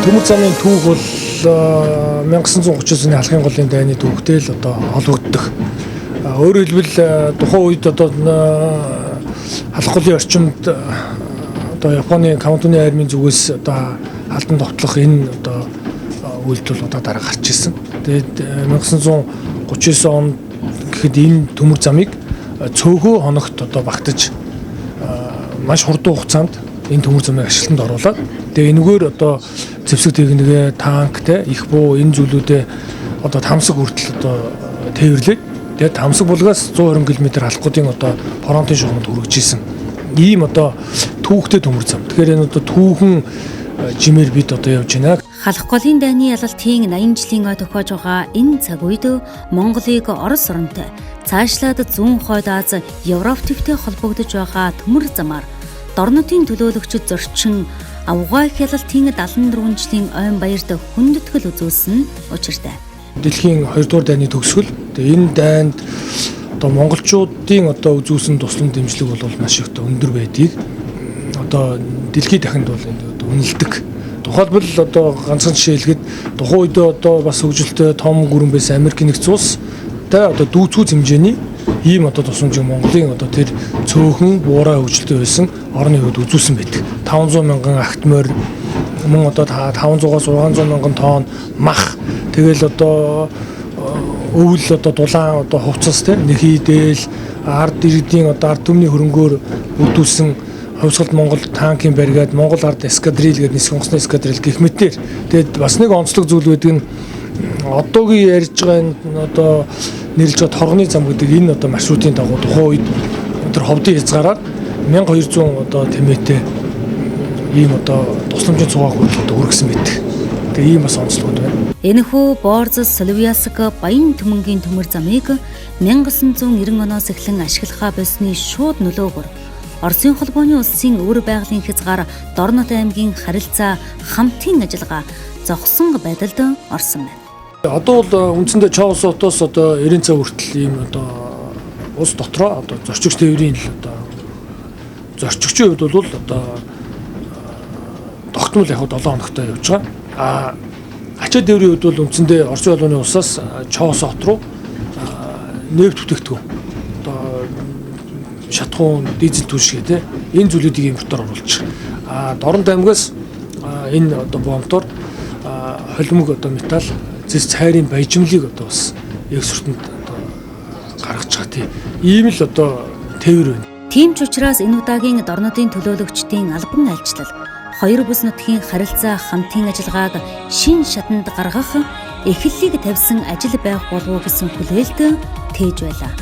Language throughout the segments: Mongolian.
Төмөр замын түүх бол 1939 оны Халахын голын дайны түүхтэй л одоо холбогддог. Өөрөөр хэлбэл тухайн үед одоо Халах голын орчимд одоо Японы Квантуны армийн зүгээс одоо халдан довтлох энэ одоо үйлдэл удаа дараа гарч ирсэн. Тэгээд 1939 онд гэхэд энэ төмөр замыг цөөхөө хоногт одоо багтаж маш хурдан хугацаанд энэ төмөр замыг ашиглалтанд оруулаад тэгээ энэгээр одоо зэвсэг техникээ, танк те их буу энэ зүйлүүдээ одоо Тамсаг хүртэл одоо тээвэрлээд тэгээ Тамсаг булгаас 120 км Халахгуудын одоо фронтын шугамд хүргэж исэн. Ийм одоо түүхтэй төмөр зам. Тэгэхээр энэ одоо түүхэн жимээр бид одоо явж байна. Халах голын дайны ялалтын 80 жилийн ой тохиож байгаа энэ цаг үед Монголыг Орос оронтой цаашлаад зүүн хойд Аз Европ төвтэй холбогдож байгаа төмөр замаар дорнодын төлөөлөгчд зорчин авгай их ялалтын 74 жилийн ойн баярт хүндэтгэл үзүүлсэн нь учиртай. Дэлхийн 2 дугаар дайны төгсгөл. Тэгээ энэ дайнд одоо монголчуудын одоо үзүүлсэн туслан дэмжлэг бол маш их одоо өндөр байдгийг одоо дэлхийд дахинд бол энэ одоо үнэлдэг. Тухайлбал одоо ганцхан жишээ хэлэхэд тухайн үед одоо бас хөгжилтэй том гүрэн байсан Америк нэгдсэн улстай одоо дүүцхүүц хэмжээний ийм одоо тусламжийг Монголын одоо тэр цөөхөн буурай хөгжилтэй байсан орны хувьд үзүүлсэн байдаг. 500 мянган агт морь мөн одоо 500-аас 600 мянган тонн мах тэгэл одоо өвөл одоо дулаан одоо хувцас те нэхийдэл ард иргэдийн одоо ард түмний хөрөнгөөр бүрдүүлсэн хувьсгалт Монгол танкийн бригад, Монгол ард эскадрил гэдэг нисэх онгоцны эскадрил гэх мэтээр. Тэгээд бас нэг онцлог зүйл байдаг нь одоогийн ярьж байгаа энэ одоо нэрлэж байгаа торгоны зам гэдэг энэ одоо маршрутын дагуу тухайн үед тэр ховдын хязгаараар 1200 одоо тэмээтэй ийм одоо тусламжийн цугаа хүртэл одоо хүргэсэн байдаг. Тэгээ ийм бас онцлогуд байна. Энэхүү Борз Соловьяск Баян түмэнгийн төмөр замыг 1990 оноос эхлэн ашиглахаа болсны шууд нөлөөгөөр Оросын холбооны улсын өвөр байгалийн хязгаар Дорнод аймгийн харилцаа хамтын ажиллагаа зогсон байдалд орсон байна. Одоо бол үндсэндээ Чоос отоос одоо 90 цаг хүртэл ийм одоо улс дотроо одоо зорчигч тээврийн л одоо зорчигчийн хувьд бол одоо тогтмол яг 7 хоногтой явж байгаа. А ачаа тээврийн хувьд бол үндсэндээ Оросын холбооны улсаас Чоос от руу нефть бүтээгдэхүүн одоо шатхуун, дизель түлшгээ те энэ зүйлүүдийг импортоор оруулж байгаа. А Дорнод аймгаас энэ одоо бомтоор холимог одоо металл зэс цайрын баяжмлыг одоо бас экспортод одоо гаргаж байгаа тийм. Ийм л одоо тээвэр байна. Тийм ч учраас энэ удаагийн Дорнодын төлөөлөгчдийн албан айлчлал хоёр бүс нутгийн харилцаа хамтын ажиллагааг шин шатанд гаргах эхлэлийг тавьсан ажил байх болов уу гэсэн хүлээлт тээж байлаа.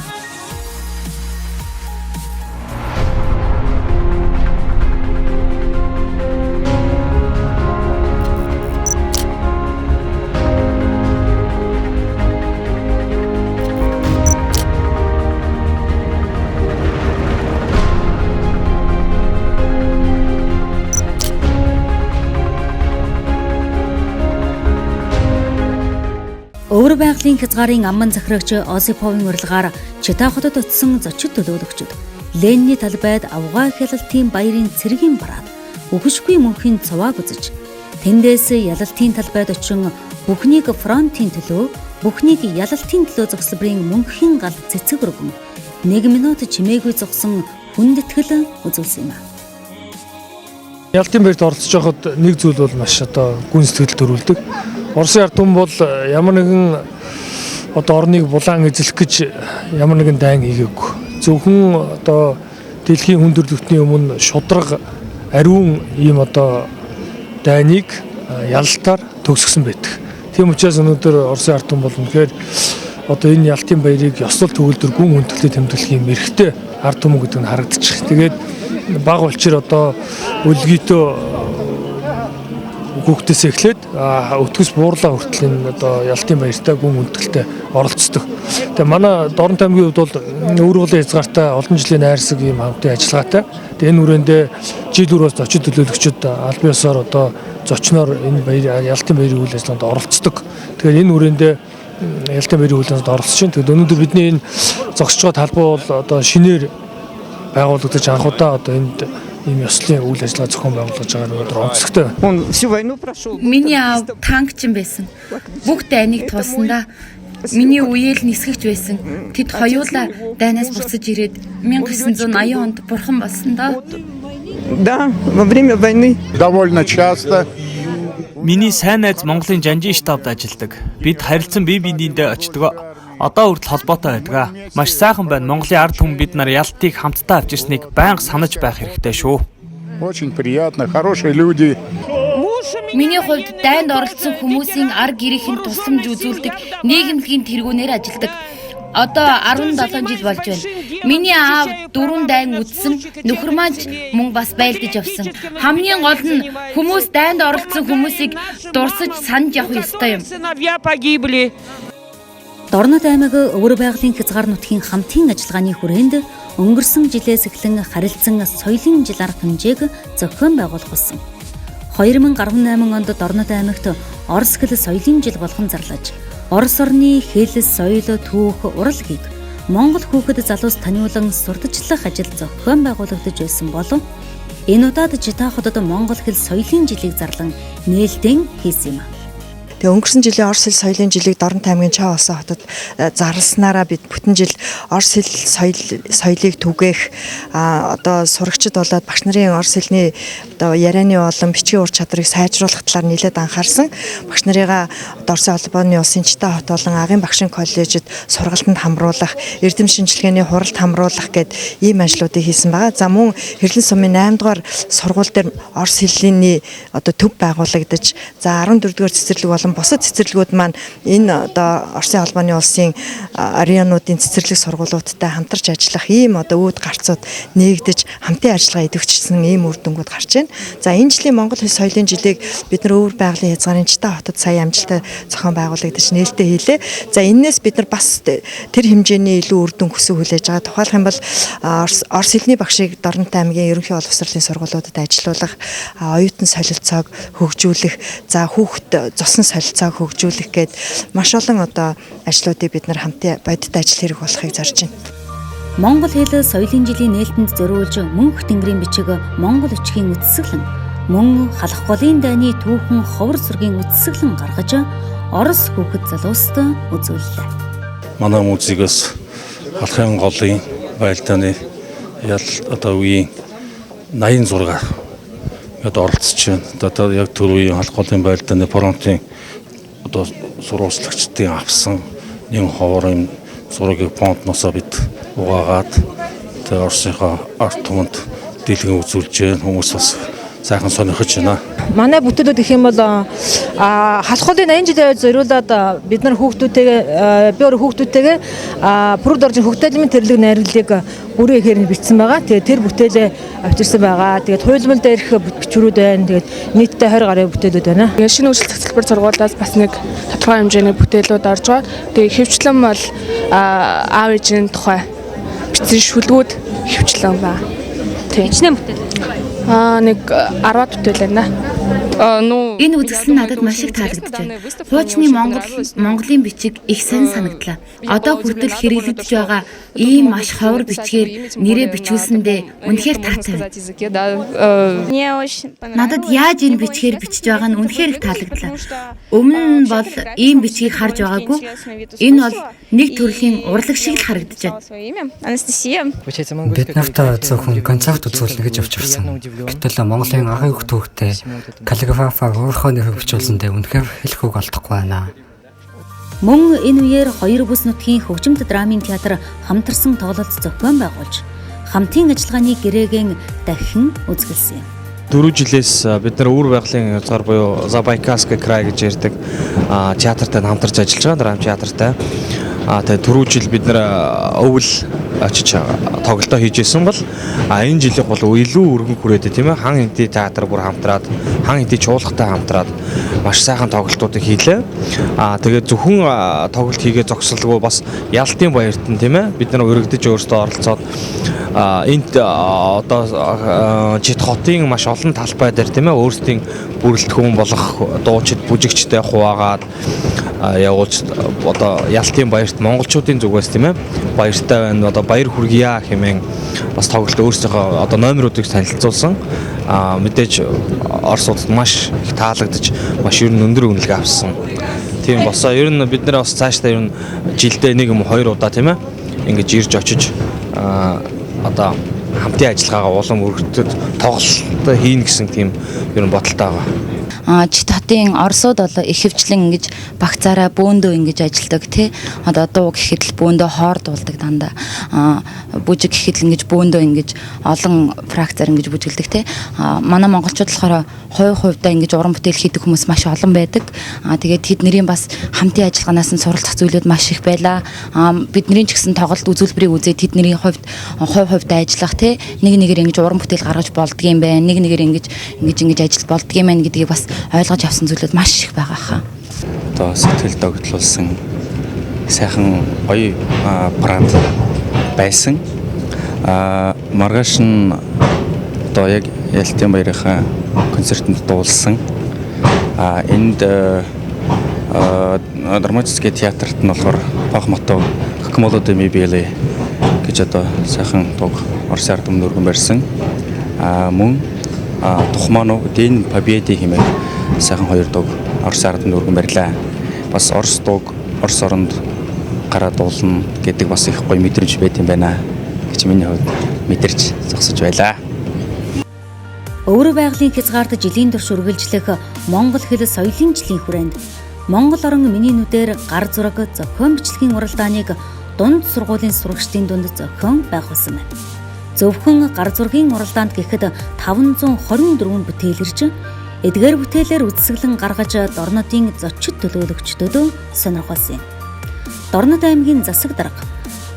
Өвөр байгалийн хязгаарын амман захирагч Осиповын урилгаар Чита хотод очсон зочид төлөөлөгчд Ленины талбайд авгай хялалтын баярын цэргийн парад үхшгүй мөнхийн цувааг үзэж тэндээс ялалтын талбайд очин бүхнийг фронтын төлөө бүхнийг ялалтын төлөө зогслбрын мөнхийн гал цэцэг өргөн 1 минут чимээгүй зогсон хүндэтгэл үзүүлсэн юм а. Ялалтын баярт оролцож байхад нэг зүйл бол маш одоо гүн сэтгэл төрүүлдэг. Оросын ард түмэн бол ямар нэгэн одоо орныг булаан эзлэх гэж ямар нэгэн дайн хийгээгүй. Зөвхөн одоо дэлхийн хүн төрөлхтний өмнө шударга ариун ийм одоо дайныг ялалтаар төгсгсөн байдаг. Тийм учраас өнөөдөр Оросын ард түмэн бол үнэхээр одоо энэ ялалтын баярыг ёслол төгөлдөр гүн хүндэтгэлтэй тэмдэглэх юм эрхтэй ард түмэн гэдэг нь харагдчих. Тэгээд бага улчир одоо өлгийтөө хүүхдээс эхлээд өтгөс буурлаа хүртэл энэ одоо ялалтын баяртай гүн хүндэтгэлтэй оролцдог. Тэгээ манай Дорнод аймгийн хувьд бол өвөр голын хязгаартай олон жилийн найрсаг ийм хамтын ажиллагаатай. Тэгээ энэ хүрээндээ жил бүрээс зочид төлөөлөгчид аль биесээр одоо зочноор энэ баяр ялалтын баярын үйл ажиллагаанд оролцдог. Тэгэхээр энэ хүрээндээ ялалтын баярын үйл ажиллагаанд оролцож байна. Тэгээд өнөөдөр бидний энэ зогсож байгаа талбай бол одоо шинээр байгуулагдаж анх удаа одоо энд ийм ёслолын үйл ажиллагаа зохион байгуулж байгаа нь өнөөдөр онцлогтой байна. Он всю войну прошел. Миний аав танкчин байсан. Бүх дайныг тулсандаа миний үеэл нисгэгч байсан. Тэд хоёулаа дайнаас буцаж ирээд 1980 онд бурхан болсон доо. Да, во время войны. Довольно часто. Миний сайн найз Монголын жанжин штабд ажилладаг. Бид харилцан бие биениндээ очдог. Одоо хүртэл холбоотой байдаг. Маш сайхан байна. Монголын ард түмэн бид нар ялтыг хамтдаа авчирсныг байнга санаж байх хэрэгтэй шүү. Очень приятно, хорошие люди. Миний хувьд дайнд оролцсон хүмүүсийн ар гэрийнхэнд тусламж үзүүлдэг нийгэмлэгийн тэргүүнээр ажилладаг. Одоо 17 жил болж байна. Миний аав дөрвөн дайн үзсэн, нөхөр маань ч мөн бас байлдаж явсан. Хамгийн гол нь хүмүүс дайнд оролцсон хүмүүсийг дурсаж санаж явах ёстой юм. Сыновья погибли. Дорнод аймаг өвөр байгалийн хязгаар нутгийн хамтын ажиллагааны хүрээнд өнгөрсөн жилээс эхлэн харилцан соёлын жил арга хэмжээг зохион байгуулах болсон. 2018 онд Дорнод аймагт Орос хэл соёлын жил болгон зарлаж, Орос орны хэл, соёл, түүх, урлагийг Монгол хүүхэд залуус таниулан сурталчлах ажил зохион байгуулагдаж байсан болон энэ удаад Чита хотод Монгол хэл соёлын жилийг зарлан нээлтэн хийсэн юм. Тэгээ өнгөрсөн жилийн Орос хэл соёлын жилийг Дорнот аймгийн Чоо улсын хотод зарласнараа бид бүтэн жил Орос хэл соёлыг түгээх, одоо сурагчид болоод багш нарын Орос хэлний одоо ярианы болон бичгийн ур чадварыг сайжруулах талаар нэлээд анхаарсан. Багш нарыгаа одоо Оросын холбооны улсын Чита хот болон Агын багшийн коллежид сургалтанд хамруулах, эрдэм шинжилгээний хуралд хамруулах гэд ийм ажлуудыг хийсэн байгаа. За мөн Хэрлэн сумын 8 дугаар сургууль дээр Орос хэлний одоо төв байгуулагдаж, за 14 дугаар цэцэрлэг болон бусад цэцэрлэгүүд маань энэ одоо Оросын холбооны улсын ариануудын цэцэрлэг сургуулиудтай хамтарч ажиллах ийм одоо үүд гарцууд нээгдэж хамтын ажиллагаа идэвхжсэн ийм үр дүнгууд гарч байна. За энэ жилийн Монгол хэл соёлын жилийг бид нар өвөр байгалийн хязгаарын Чита хотод сая амжилттай зохион байгуулагдаж нээлттэй хийлээ. За энээс бид нар бас тэр хэмжээний илүү үр дүн хүсэл хүлээж байгаа. Тухайлах юм бол Орос хэлний багшийг Дорнот аймгийн ерөнхий боловсролын сургуулиудад ажилуулах, оюутан солилцоог хөгжүүлэх, за хүүхэд зосон солилцоог хөгжүүлэх гээд маш олон одоо ажлуудыг бид нар хамтын бодит ажил хэрэг болохыг зорж байна. Монгол хэл соёлын жилийн нээлтэнд зориулж мөнх тэнгэрийн бичиг Монгол өчгийн үтсгэлэн мөн халах голын дайны түүхэн ховор сүргийн үтсгэлэн гаргаж Орос хүүхэд залууст үзүүллээ. Манай музейгээс халахын голын байлдааны ял одоо үеийн 86 гээд оролцож байна. Одоо яг тэр үеийн халах голын байлдааны фронтын одоо сурвалжлагчдын авсан нэг ховор юм зургийг фондноосоо бид угаагаад тэгээ Оросынхоо ард түмэнд дэлгэн үзүүлж байна. Хүмүүс бас сайхан сонирхож байна. Манай бүтээлүүд гэх юм бол халах голын 80 жилийн зориулаад бид нар хүүхдүүдтэйгээ би өөр хүүхдүүдтэйгээ Пүрд оржин хөгтөлмийн тэрлэг найрлалыг бүрэн ихээр нь бичсэн байгаа. Тэгээд тэр бүтээлээ авчирсан байгаа. Тэгээд хуйлмал дээрх бичвэрүүд байна. Тэгээд нийтдээ 20 гаруй бүтээлүүд байна. Тэгээд шинэ үйлчлэх хөтөлбөр сургуулиас бас нэг тодорхой хэмжээний бүтээлүүд орж байгаа. Тэгээд хөвчлэн бол аав ээжийн тухай бичсэн шүлгүүд хөвчлэн байна. Тийм. Хичнээн бүтээл. Нэг 10 бүтээл байна. Энэ үзэсгэлэн надад маш их таалагдж байна. Хуучны Монголын бичиг их сайн санагдлаа. Одоо хүртэл хэрэглэгдэж байгаа ийм маш ховор бичгээр нэрээ бичүүлсэндээ үнэхээр таатай байна. Надад яаж энэ бичгээр бичиж байгаа нь үнэхээр их таалагдлаа. Өмнө нь бол ийм бичгийг харж байгаагүй. Энэ бол нэг төрлийн урлаг шиг л харагдаж байна. Бид нарт зөвхөн концерт үзүүлнэ гэж авчирсан. Гэтэл Монголын ахын хүүхдээ каллиграфаар өөрийнхөө нэрийг бичүүлсэндээ үнэхээр хэлэх үг олдохгүй байна. Мөн энэ үеэр хоёр бүс нутгийн хөгжимт драмын театр хамтарсан тоглолт зохион байгуулж хамтын ажиллагааны гэрээгээ дахин үзгэлсэн юм. 4 жилээс бид нар өвөр байгалийн хязгаар буюу Забайкальский край гэж ярьдаг театртай хамтарч ажиллаж байгаа, драм театртай. Тэгээ 4 жил бид нар өвөл очиж тоглолтоо хийж исэн бол энэ жилийнх бол илүү өргөн хүрээтэй, тийм ээ, хан хэнтий театр бүр хамтраад, хан хэнтий чуулгатай хамтраад маш сайхан тоглолтуудыг хийлээ. Тэгээд зөвхөн тоглолт хийгээ зогсолгүй бас ялтын баярт нь, тийм ээ, бид нар өргөдөж өөрсдөө оролцоод энд одоо Чит хотын маш олон талбай дээр, тийм ээ, өөрсдийн бүрэлдэхүүн болох дуучид бүжигчтэй хуваагаад Явуулж одоо ялтын баярт монголчуудын зүгээс, тийм ээ, баяртай байна. Одоо баяр хүргье хэмээн бас тоглолт өөрсдийнхөө одоо номеруудыг танилцуулсан. Мэдээж Оросуудад маш их таалагдаж, маш ер нь өндөр үнэлгээ авсан. Тийм босоо ер нь бид нар бас цаашдаа ер нь жилдээ нэг юм хоёр удаа, тийм ээ, ингэж ирж очиж одоо хамтын ажиллагаагаа улам өргөтөд тоглолт хийнэ гэсэн тийм ер нь бодолтой байгаа. Чит хотын Оросууд бол ихэвчлэн ингэж багцаараа бөөндөө ингэж ажилдаг, тий. Одоо дуу гэхэд л бөөндөө хоор дуулдаг дандаа. Бүжиг гэхэд л ингэж бөөндөө ингэж олон фракцаар ингэж бүжиглдэг, тий. Манай монголчууд болохоор хувь хувьдаа ингэж уран бүтээл хийдэг хүмүүс маш олон байдаг. Тэгээд тэдний бас хамтын ажиллагаанаас нь суралцах зүйлүүд маш их байлаа. Бидний ч гэсэн тоглолт үзүүлбэрийг үзээд тэдний хувьд хувь хувьдаа ажиллах, тий. Нэг нэгээр ингэж уран бүтээл гаргаж болдгийм байх. Нэг нэгээр ингэж ингэж ингэж ажил болдгийм байх гэдгийг бас ойлгож авсан зүйлүүд маш их байгаа хаа. Одоо сэтгэл догтлуулсан сайхан гоё парад байсан. Маргааш нь одоо яг ялтын баярынхаа концертод дуулсан. Энд драматический театрт нь болохоор Пахматов "Как молодые мы были" гэж одоо сайхан дууг Орос ард түмэнд өргөн барьсан. Мөн Тухманов "День Победы" хэмээх сайхан хоёр дууг Орос ард түмэнд өргөн барьлаа. Бас Орос дууг Орос оронд гараад дуулна гэдэг бас их гоё мэдрэмж байт юм байна гэж миний хувьд мэдэрч зогсож байлаа. Өвөр байгалийн хязгаарт жилийн турш үргэлжлэх Монгол хэл соёлын жилийн хүрээнд Монгол орон миний нүдээр гар зураг зохион бичлэгийн уралдааныг дунд сургуулийн сурагчдын дунд зохион байгуулсан байна. Зөвхөн гар зургийн уралдаанд гэхэд 524 бүтээл ирж, эдгээр бүтээлээр үзэсгэлэн гаргаж Дорнодын зочид төлөөлөгчдөд сонирхолсон юм. Дорнод аймгийн засаг дарга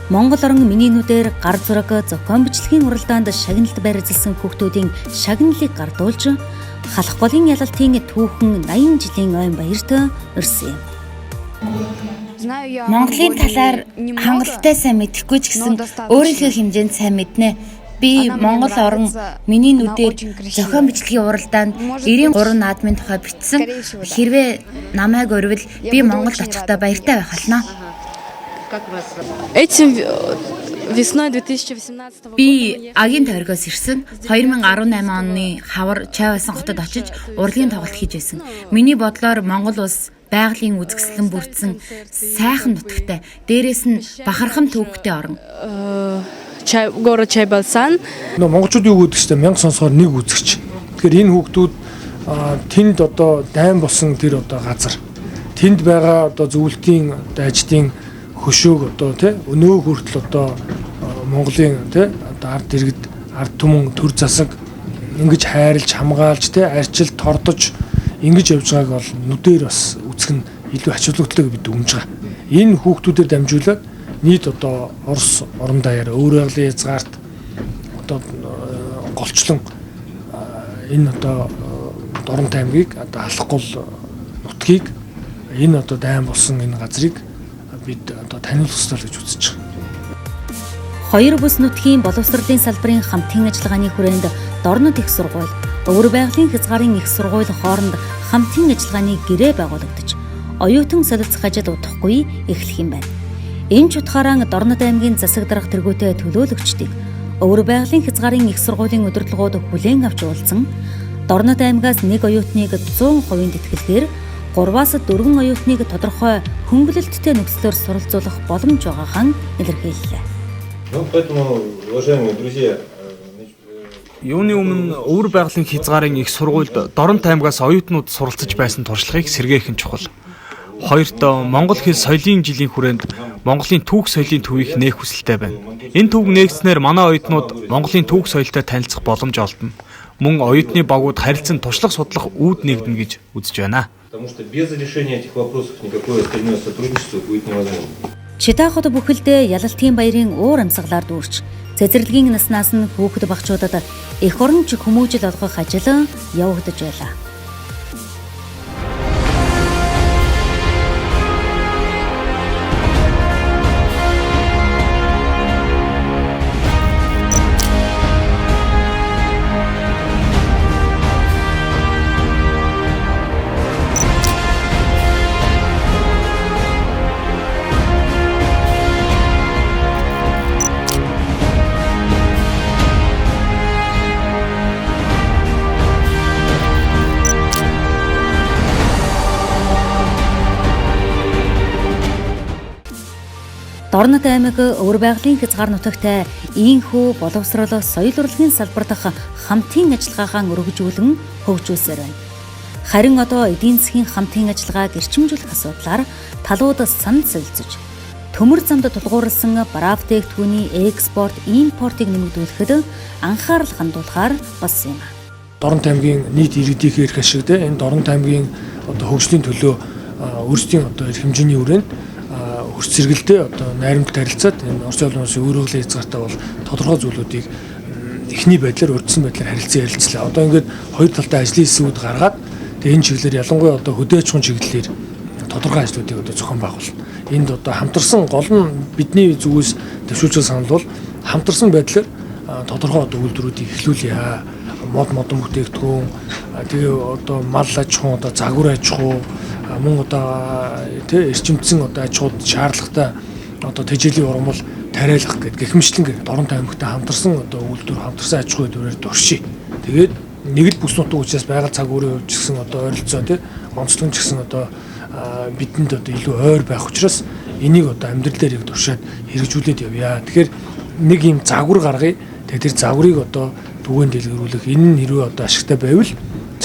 Монгол орон миний нүдээр гар зураг зохион бичлэгийн уралдаанд шагналд байрлалсан хүүхдүүдийн шагналыг гардуулж Халах голын ялалтын түүхэн 80 жилийн ойн баярт өрсөн юм. Монголын талаар хангалттай сайн мэдэхгүй ч гэсэн өөрийнхөө хэмжээнд сайн мэднэ. Би Монгол орон миний нүдээр зохион бичлэгийн уралдаанд 93 наадмын тухай бичсэн. Хэрвээ намайг урвал би Монголд очихдоо баяртай байх болно. Этим весной 2018 Би агийн тойргоос ирсэн. 2018 оны хавар Чайвасан хотод очиж урлагийн тоглолт хийж байсан. Миний бодлоор Монгол улс байгалийн үзэсгэлэн бүрдсэн сайхан нутагтай. Дээрээс нь бахархан түүхтэй орон. Чай, город Чайбалсан. Нөө монголчууд юу гэдэг чинь 1000 сонсохоор нэг үзэгч. Тэгэхээр энэ хүүхдүүд тэнд одоо дайн болсон тэр одоо газар тэнд байгаа одоо зөвлөлтийн дайчдын хөшөөг одоо тий өнөө хүртэл одоо Монголын тий одоо ард иргэд, ард түмэн, төр засаг ингэж хайрлж, хамгаалж, тий арчил тордож ингэж явж байгааг бол нүдээр бас үзэх нь илүү ач холбогдолтой бид дүгнэж байгаа. Энэ хүүхдүүдээр дамжуулаад нийт одоо Орос орон даяар өөр байгалийн хязгаарт одоо голчлон энэ одоо Дорнод аймгийг, одоо Халах гол нутгийг, энэ одоо дайн болсон энэ газрыг бид одоо таниулах ёстой л гэж үзэж байгаа. Хоёр бүс нутгийн боловсролын салбарын хамтын ажиллагааны хүрээнд Дорнод их сургууль, Өвөр байгалийн хязгаарын их сургууль хооронд хамтын ажиллагааны гэрээ байгуулагдаж, оюутан солилцох ажил удахгүй эхлэх юм байна. Энэ ч утгаараа Дорнод аймгийн засаг дарга тэргүүтэй төлөөлөгчдийг Өвөр байгалийн хязгаарын их сургуулийн удирдлагууд хүлээн авч уулзсан, Дорнод аймгаас нэг оюутныг 100% тэтгэлгээр, 3-аас 4 оюутныг тодорхой хөнгөлөлттэй нөхцлөөр суралцуулах боломж байгаагаа илэрхийллээ. Ну, поэтому, уважаемые друзья, Юуны өмнө өвөр байгалийн хязгаарын их сургуульд Дорнод аймгаас оюутнууд суралцаж байсан туршлагыг сэргээх нь чухал. Хоёрт Монгол хэл соёлын жилийн хүрээнд Монголын түүх соёлын төвийг нээх хүсэлтэй байна. Энэ төв нээгдсэнээр манай оюутнууд Монголын түүх соёлтой танилцах боломж олдоно. Мөн оюутны багууд харилцан туршлага судлах үүд нээгдэнэ гэж үзэж байна. Потому что без решения этих вопросов никакое остальное сотрудничество будет невозможно. Чита хот бүхэлдээ ялалтын баярын уур амьсгалаар дүүрч, цэцэрлэгийн наснаас нь хүүхэд багчуудад эх оронч хүмүүжил олгох ажил явагдаж байлаа. Дорнод аймаг өвөр байгалийн хязгаар нутагтай ийнхүү боловсрол соёл урлагийн салбар дахь хамтын ажиллагаагаа өргөжүүлэн хөгжүүлсээр байна. Харин одоо эдийн засгийн хамтын ажиллагааг эрчимжүүлэх асуудлаар талууд санал солилцож, төмөр замд тулгуурласан бараа бүтээгдэхүүний экспорт, импортыг нэмэгдүүлэхэд анхаарал хандуулахаар болсон юм. Дорнод аймгийн нийт иргэдийнхээ эрх ашиг те энэ Дорнод аймгийн одоо хөгжлийн төлөө өөрсдийн одоо эрх хэмжээний хүрээнд хөрс сэргэлдээ одоо найрамдалт харилцаад энэ Оросын олон улсын өөрөглөө хязгаартай бол тодорхой зүйлүүдийг эхний байдлаар урьдчилсан байдлаар харилцан ярилцлаа. Одоо ингээд хоёр талтай ажлын хэсгүүд гаргаад тэгээ энэ чиглэлээр ялангуяа одоо хөдөө аж ахуйн чиглэлээр тодорхой ажлуудыг одоо зохион байгуулна. Энд одоо хамтарсан гол нь бидний зүгээс төвшүүлж санал бол хамтарсан байдлаар тодорхой одоо үйлдвэрүүдийг эхлүүлье. Мод модон бүтээгдэхүүн, тэгээ одоо мал аж ахуй, одоо загвар аж ахуй, мөн одоо тэ эрчимдсэн одоо аж ахуйд шаардлагатай одоо тэжээлийн ургамал тариалах гэдэг гэх мэтлэнгээр Дорнод аймагтай хамтарсан одоо үйлдвэр, хамтарсан аж ахуйн үйлдвэрээр дуршия. Тэгээд нэг л бүс нутаг учраас байгаль цаг үеийн хувьд ч гэсэн одоо ойролцоо тэ онцлог ч гэсэн одоо бидэнд одоо илүү ойр байх учраас энийг одоо амьдрал дээр яг туршаад хэрэгжүүлээд явъя. Тэгэхээр нэг юм загвар гаргая. Тэгээд тэр загварыг одоо түгээн дэлгэрүүлэх энэ нь хэрвээ одоо ашигтай байвал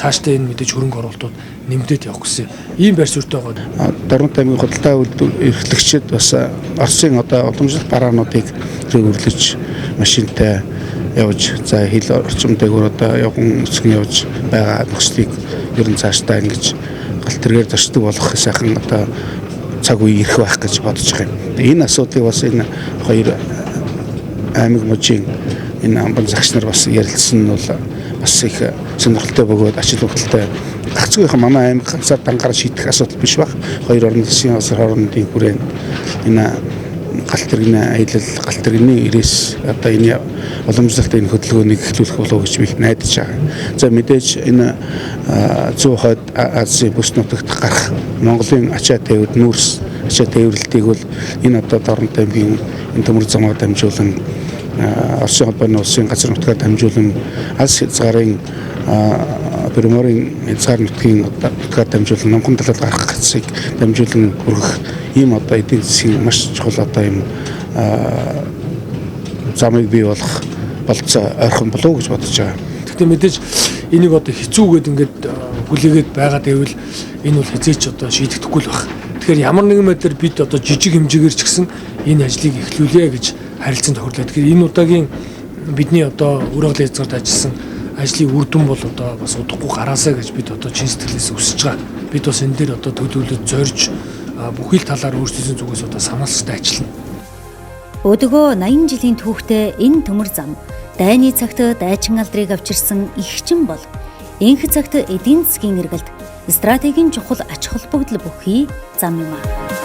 цаашдаа энэ мэдээж хөрөнгө оруулалтууд нэмэгдээд явах гэсэн ийм байр суурьтай байгаа. Дорнод аймгийн худалдаа эрхлэгчид бас Оросын одоо уламжлалт бараануудыг тээвэрлэж машинтай явж за хил орчим дээгүүр одоо явган өсгөн явж байгаа нөхцөлийг ер нь цаашдаа ингэж галт тэргээр зорчдог болох сайхан одоо цаг үе ирэх байх гэж бодож байгаа юм. Энэ асуудлыг бас энэ хоёр аймаг мужийн энэ амбан загч нар бас ярилцсан нь бол бас их сонирхолтой бөгөөд ач холбогдолтой. Гагцхүүнийхэн манай аймаг ганцаар дангаар шийдэх асуудал биш баг. Хоёр орны засгийн газар хоорондын хүрээнд энэ галт тэрэгний аялал, галт тэрэгний ирээс одоо энэ уламжлалт энэ хөдөлгөөнийг эхлүүлэх болов гэж би найдаж байгаа. За мэдээж энэ зүүн хойд Азийн бүс нутагт гарах Монголын ачаа тээвэр, нүүрс ачаа тээвэрлэлтийг бол энэ одоо Дорнод аймгийн энэ төмөр замаар дамжуулан Оросын холбооны улсын газар нутгаар дамжуулан алс хязгаарын Приморын хязгаар нутгийн нутгаар дамжуулан Номхон талд гарах гацыг дамжуулан хүргэх ийм одоо эдийн засгийн маш чухал одоо ийм замыг бий болгох болцоо ойрхон болов уу гэж бодож байгаа. Гэхдээ мэдээж энийг одоо хэцүүгээд ингээд хүлээгээд байгаа гэвэл энэ бол хизээч одоо шийдэгдэхгүй л байх. Тэгэхээр ямар нэгэн байдлаар бид одоо жижиг хэмжээгээр ч гэсэн энэ ажлыг эхлүүлье гэж харилцан тохирлоо. Тэгэхээр энэ удаагийн бидний одоо үр агалын хязгаарт ажилласан ажлын үр дүн бол одоо бас удахгүй гараасаа гэж бид одоо чин сэтгэлээс хүсэж байгаа. Бид бас энэ дээр одоо төлөвлөж зорж бүхий л талаар өөрсдийн зүгээс одоо санаалцтай ажиллана. Өдгөө 80 жилийн түүхтэй энэ төмөр зам дайны цагт дайчин алдрыг авчирсан ихчин бол энх цагт эдийн засгийн эргэлт стратегийн чухал ач холбогдол бүхий зам юм аа.